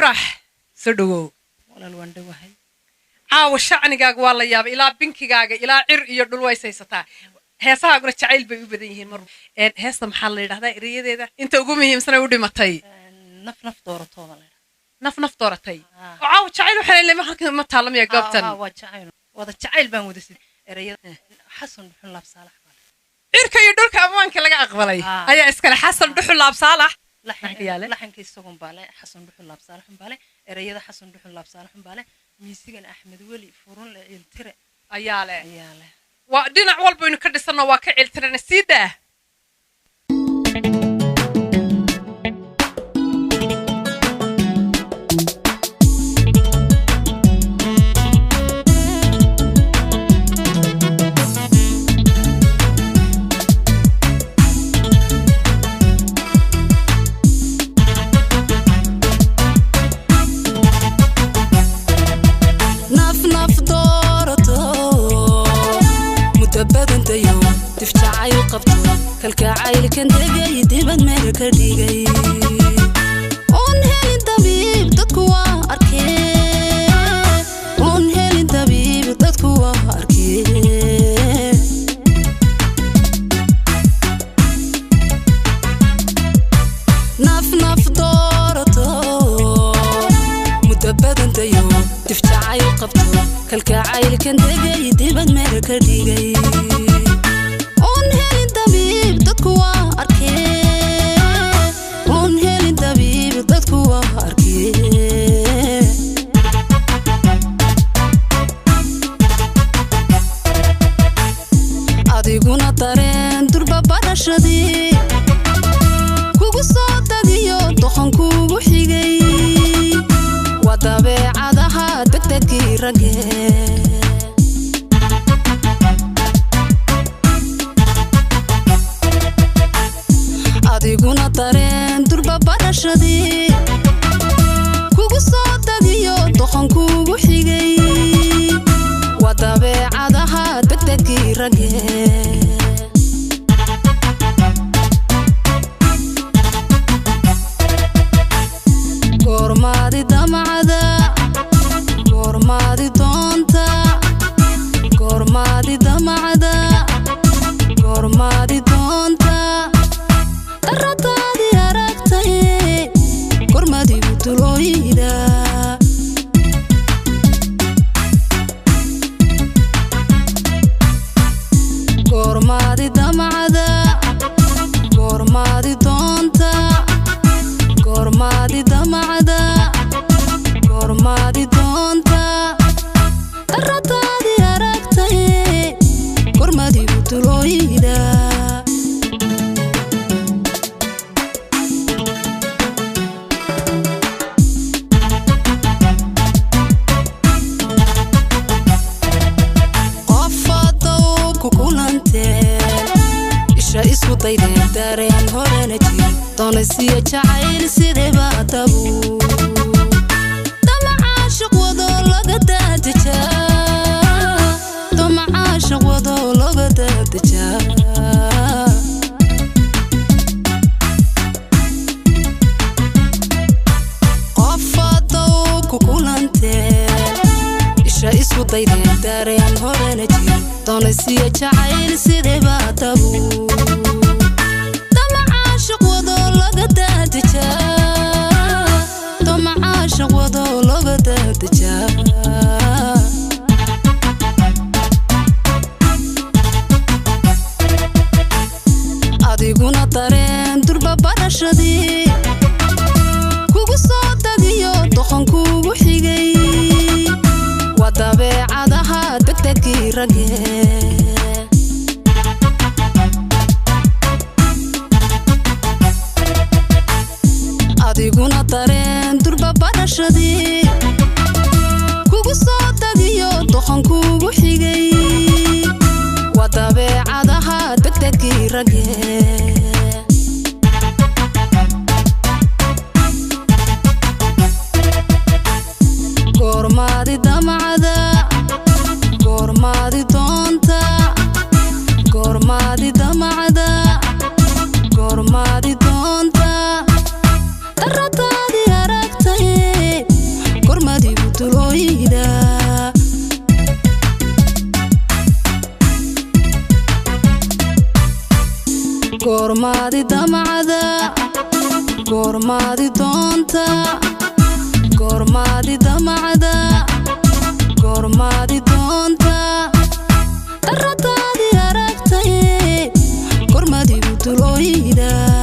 Ifraax, soo dhawow. Walaal, waan dhowahay. Caawa shacnigaaga waa la yaabay, ilaa binkigaaga ilaa cir iyo dhul ways haysataa. Heesahaaguna jacayl bay u badan yihiin. Mar heesta maxaa la yidhahdaa? Ereyadeeda inta ugu muhiimsan ay u dhimatay. Naf naf dooratooba la. Naf naf dooratay oo caawa jacayl waxaan leeyahay halkan ma taalamaya goobtan. Waa jacayl, wada jacayl baan wada sid. Ereyada Xasan Dhuxul Laab Saalax baa. Cirka iyo dhulka ammaanka laga aqbalay ayaa iskale Xasan Dhuxul Laab Saalax. Laxanka isagun baa le, Xasan Dhuxul Laab Saalax baa le. Ereyada Xasan Dhuxul Laab Saalax baa le. Miisigan Axmed Weli Furunle Ciiltire ayaa leh. Ayaa leh. Waa dhinac walbaynu ka dhisanno, waa ka ciiltirana. Sii daa. Naf naf doorato, muddo badantayo difjacayl qabto, kalkacaylkan degay, dibad meel ka dhigay, oon helin dabiib dadku waa arkee, oon helin dabiib dadku waa arkee. Naf naf doorato, muddo badantayo difjacayl qabto, kalkacaylkan degay, dibad meel ka dhigay, oon helin dabiib dadku waa arkee, oon helin dabiib dadku waa arkee. Adiguna dareen durba barashadii kugu soo dadiyo doqon kugu xigay, waa dabeecadaha degdegii ragge. Adiguna dareen durba barashadii kugu soo dadiyo doqon kugu xigay, waa dabeecadaha degdegii ragge. Goormaadi damacda, goormaadi doonta, goormaadi damacda, goormaadi doonta, daradaadii aragtay, gormadigu dulooyda. Goormaadi damacda, goormaadi doonta, goormaadi damacda, goormaadi doonta, daradaadii aragtay, gormadigu dulooyda. Qofadow ku kulanteen, isha isku daydeen, dareen horena jir, doonaysiyo jacayl sideba dabu damacaashiq wado laga daadejaa, damacaashiq wado laga daadejaa. Qofadow ku kulanteen, isha isku daydeen, dareen horena jir, doonaysiyo jacayl sideba dabu damacaashiq wado laga daadejaa, damacaashiq wado laga daadejaa. Adiguna dareen durba barashadii kugu soo dadiyo doqon kugu xigay, waa dabeecadaha degdegii ragge. Adiguna dareen durba barashadii kugu soo dadiyo doqon kugu xigay, waa dabeecadaha degdegii ragge. Goormaadi damacda, goormaadi doonta, goormaadi damacda, goormaadi doonta, daradaadii aragtay, Goormaadi damacda, goormaadi doonta, goormaadi damacda, goormaadi doonta, daradaadi aragtay, gormadigu dulooyda.